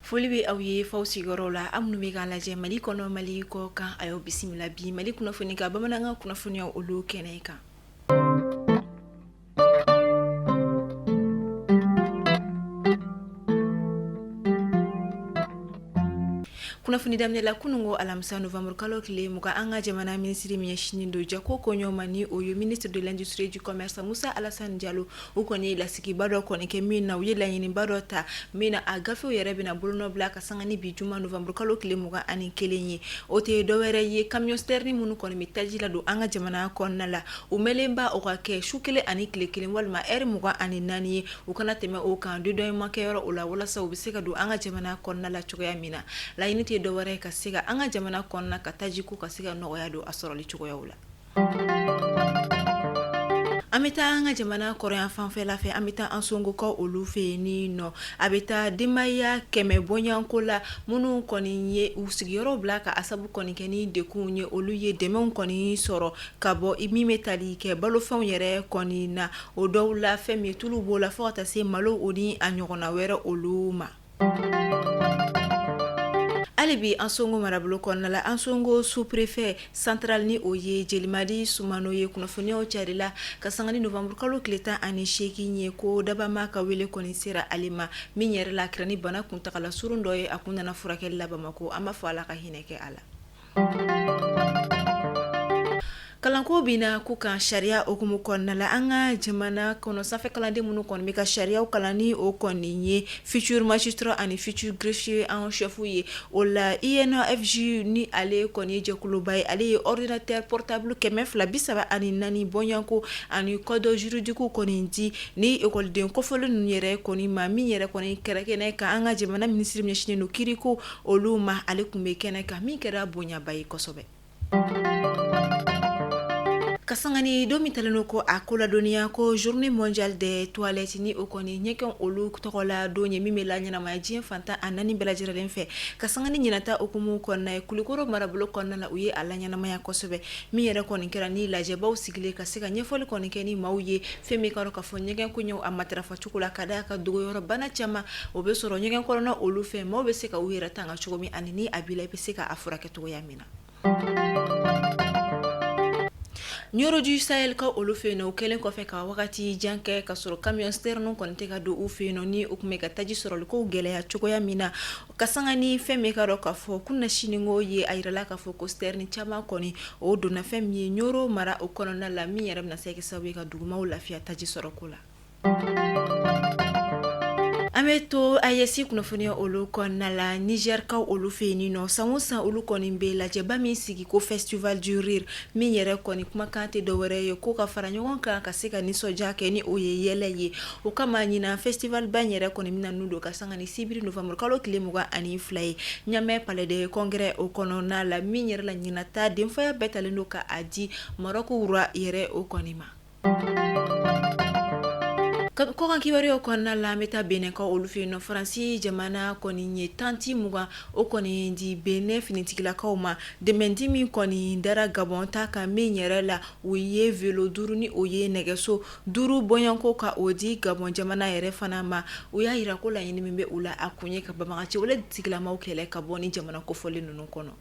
Foli bɛ aw ye f'aw sigiyɔrɔ la, aw minnu bɛ k'an lajɛ Mali kɔnɔ, Mali kɔ kan, a y'aw bisimila bi Mali kunnafoni ka bamanankan kunnafoniya olu kɛnɛ kan. Kunnafoni daminɛ la kununko alamisa novembre kalo tile 20, an ka jamana minisiri min ɲɛsinnen don jago koɲɛw ma, ni o ye ministre de l'industrie et du commerce Musa Alasani Jalo, u kɔni ye lasigiba dɔ kɔni kɛ min na u ye laɲiniba dɔ ta min na a gafew yɛrɛ bɛna bolonɔ bila ka sanga ni bi juma novembre kalo tile 21 ye. O tɛ dɔwɛrɛ ye camion citerne minnu kɔni bɛ taji ladon an ka jamana kɔnɔna la, u mɛnlenba o ka kɛ su kelen ani tile kelen walima heure 24 ye, u kana tɛmɛ o kan dédouanement kɛyɔrɔ o la walasa u bɛ se ka don an ka jamana kɔnɔna la cogoya min na. Laɲini tɛ dɔwɛrɛ ka se ka an ka jamana kɔnɔna ka tajiko ka se ka nɔgɔya don a sɔrɔli cogoyaw la. An bɛ taa an ka jamana kɔrɔn fanfɛla fɛ, an bɛ taa Ansongokaw olu fɛ yen ni nɔ a bɛ taa denbaya 100 bɔɲɔgɔnko la minnu kɔni ye u sigiyɔrɔ bila ka a sabu kɔni kɛ ni degun ye, olu ye dɛmɛw kɔni sɔrɔ ka bɔ min bɛ tali kɛ balofɛnw yɛrɛ kɔni na, o dɔw la fɛn min tulu b'o la fo ka taa se malo o ni a ɲɔgɔnna wɛrɛ olu ma. Hali bi Ansongo marabolo kɔnɔna la, Ansongo sous-préfet central ni o ye Jelimadi Sumano ye, kunnafoniyaw carila ka sanga ni novembre kalo tile 18 ye ko dabama ka wele kɔni sera ale ma, min yɛrɛ la a kɛra ni bana kuntagala surun dɔ ye, a kun nana furakɛli la Bamakɔ. An b'a fɔ Ala ka hinɛ kɛ a la. Kalanko bɛna ko kan sariya hukumu kɔnɔna la an ka jamana kɔnɔ, sanfɛ kalanden minnu kɔni bɛ ka sariyaw kalan ni o kɔni ye futur magistrat ani futur greffier en chef ye, o la INFJ ni ale kɔni ye jɛkuluba ye, ale ye ordinateur portable 234 bɔɲɔgɔnko ani code juridique kɔni di ni ekɔliden kofɔlen ninnu yɛrɛ kɔni ma, min yɛrɛ kɔni kɛra kɛnɛ kan an ka jamana minisiri min ɲɛsinnen don kiriko olu ma, ale tun bɛ kɛnɛ kan min kɛra bonyaba ye kosɛbɛ. Ka sanga ni don min talen don ko a ko ladɔnniya ko journée mondiale des toilettes, ni o kɔni ɲɛgɛn olu tɔgɔla don ye min bɛ laɲɛnamaya diɲɛ fan 14 bɛɛ lajɛlen fɛ, ka sanga ni ɲinan ta hukumu kɔnɔna ye, Kulukɔrɔ marabolo kɔnɔna la, u ye a laɲɛnamaya kosɛbɛ, min yɛrɛ kɔni kɛra ni lajɛbaw sigilen ka se ka ɲɛfɔli kɔni kɛ ni maaw ye fɛn min ka dɔn k'a fɔ ɲɛgɛn koɲɛw a matarafa cogo la, ka d'a kan dogoyɔrɔ bana caman o bɛ sɔrɔ ɲɛgɛn kɔnɔna olu fɛ, maaw bɛ se ka u yɛrɛ tanga cogo min ani ni a b'i la i bɛ se ka a furakɛ cogoya min na. Nioro du Sahel ka olu fɛ yen nɔ, o kɛlen kɔfɛ ka wagati jan kɛ ka sɔrɔ camion citerne kɔni tɛ ka don u fɛ yen nɔ, ni u tun bɛ ka taji sɔrɔli ko gɛlɛya cogoya min na, ka sanga ni fɛn min ka dɔn k'a fɔ kunnasiniko ye, a jirala k'a fɔ ko citerne caman kɔni o donna fɛn min ye Nioro mara o kɔnɔna la, min yɛrɛ bɛna se ka kɛ sababu ye ka dugumaaw lafiya taji sɔrɔko la. An bɛ to AES kunnafoniya olu kɔnɔna la, Nizɛrikaw olu fɛ yen nɔ, san o san olu kɔni bɛ lajɛba min sigi ko festival du rire, min yɛrɛ kɔni kumakan tɛ dɔwɛrɛ ye ko ka fara ɲɔgɔn kan ka se ka nisɔndiya kɛ ni o ye yɛlɛ ye. O kama ɲinan festival ba in yɛrɛ kɔni bɛna nun don ka sanga ni sibiri novembre kalo tile 22 ye Niamey palais des congrès o kɔnɔna la, min yɛrɛ la ɲinan ta denfaya bɛɛ talen don ka a di Maroc roi yɛrɛ o kɔni ma. Kɔkan kibaruyaw kɔnɔna la, an bɛ taa Benɛnkaw olu fɛ yen nɔ, Faransi jamana kɔni ye tanti 20 o kɔni di Benɛn finitigilakaw ma, dɛmɛdi min kɔni dara Gabɔn ta kan, min yɛrɛ la u ye vélo duuru ni o ye nɛgɛso duuru bɔɲɔgɔnko ka o di Gabɔn jamana yɛrɛ fana ma. U y'a jira ko laɲini min bɛ u la, a kun ye ka banbaganci wale tigilamaw kɛlɛ ka bɔ ni jamana kofɔlen ninnu kɔnɔ.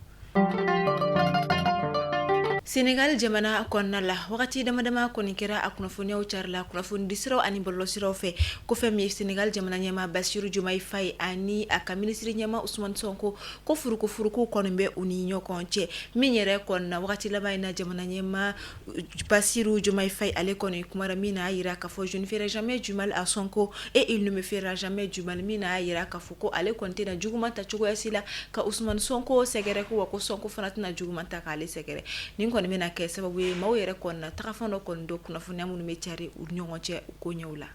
Senegal jamana kɔnɔna la, wagati dama dama kɔni kɛra a kunnafoniyaw carila kunnafonidisiraw ani bɔlɔlɔsiraw fɛ ko fɛn min ye Senegal jamana ɲɛmaa Basiru Jomayi Fayi ani a ka minisiri ɲɛmaa Usumani Sonko, ko furukufuruku kɔni bɛ u ni ɲɔgɔn cɛ, min yɛrɛ kɔni na wagati laban in na jamana ɲɛmaa Basiru Jomayi Fayi ale kɔni kumara min n'a jira k'a fɔ je ne ferai jamais du mal à Sonko et il ne me fera jamais du mal, min n'a jira k'a fɔ ko ale kɔni tɛna juguman ta cogoya si la ka Usumani Sonko sɛgɛrɛ, ko wa ko Sonko fana tɛna juguman ta k'ale sɛgɛrɛ. Nin kɔni bɛna kɛ sababu ye maaw yɛrɛ kɔni na tagafan dɔ kɔni don kunnafoniya minnu bɛ cari u ni ɲɔgɔn cɛ u koɲɛw la.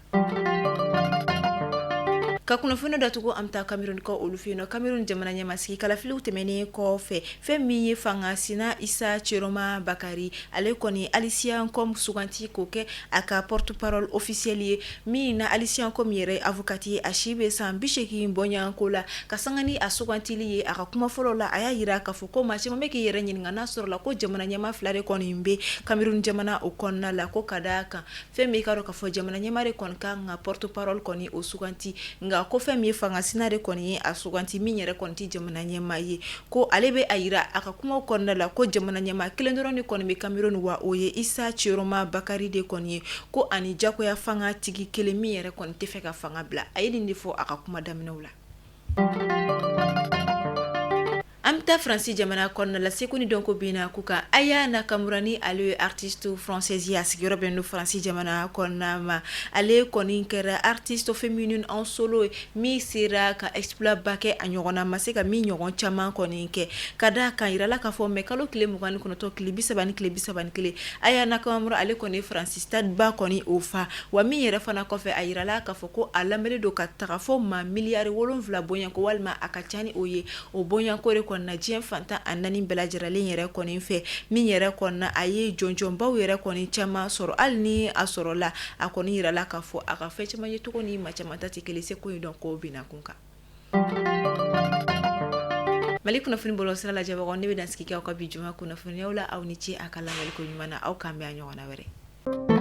Ka kunnafoni datugu, an bɛ taa Kamerunkaw olu fɛ yen nɔ. Kamerun jamana ɲɛmasigi kalafiliw tɛmɛnen kɔfɛ, fɛn min ye fanga sina Isa Tchiroma Bakari, ale kɔni Alicia Nkom suganti k'o kɛ a ka porte-parole officiel ye, min na Alicia Nkom yɛrɛ ye avocate ye, a si bɛ san 80 bɔɲɔgɔnko la. Ka sanga ni a sugantili ye, a ka kuma fɔlɔ la, a y'a jira k'a fɔ ko maa caman bɛ k'i yɛrɛ ɲininka n'a sɔrɔla ko jamana ɲɛmaa fila de kɔni bɛ Kamerun jamana o kɔnɔna la, ko ka d'a kan fɛn min i k'a dɔn k'a fɔ jamana ɲɛmaa de kɔni ka kan ka porte-parole kɔni o suganti, nka Nka ko fɛn min ye fanga sina de kɔni ye a suganti min yɛrɛ kɔni tɛ jamana ɲɛmaa ye. Ko ale bɛ a jira a ka kuma kɔnɔna la ko jamana ɲɛmaa kelen dɔrɔn de kɔni bɛ Cameroun, wa o ye Isa Tchiroma Bakary de kɔni ye, ko ani jagoya fanga tigi kelen min yɛrɛ kɔni tɛ fɛ ka fanga bila. A ye nin de fɔ a ka kuma daminɛw la. An bɛ taa Faransi jamana kɔnɔna la, seko ni dɔnko binna ko kan. Aya Nakamura ni ale ye artiste française ye, a sigiyɔrɔ bɛnnen don Faransi jamana kɔnɔna ma. Ale kɔni kɛra artiste féminine en solo ye min sera ka exploit ba kɛ, a ɲɔgɔnna ma se ka min ɲɔgɔn caman kɔni kɛ. Ka da kan yirala k'a fɔ mai kalo tile 29, tile 30 ni tile 31, Aya Nakamura ale kɔni ye Faransi stade ba kɔni o fa. Wa min yɛrɛ fana kɔfɛ, a yirala k'a fɔ ko a lamɛnnen don ka taga fɔ maa miliyari 7 bonyaɲɛ ko walima a ka ca ni o ye. O bonyaɲɛko de kɔnɔna diɲɛ fan 14 bɛɛ lajɛlen yɛrɛ kɔni fɛ, min yɛrɛ kɔnɔna a ye jɔnjɔnbaw yɛrɛ kɔni caman sɔrɔ. Hali ni a sɔrɔla, a kɔni yirala k'a fɔ a ka fɛn caman ye cogo ni maa caman ta tɛ kelen, seko ni dɔnko binna kun kan. Mali kunnafoni bɔlɔlɔsira lajɛbagaw, ne bɛ dan sigi kɛ aw ka bi juma kunnafoniyaw la. Aw ni ce a ka lamɛnni ko ɲuman na. Aw k'an bɛn a ɲɔgɔnna wɛrɛ.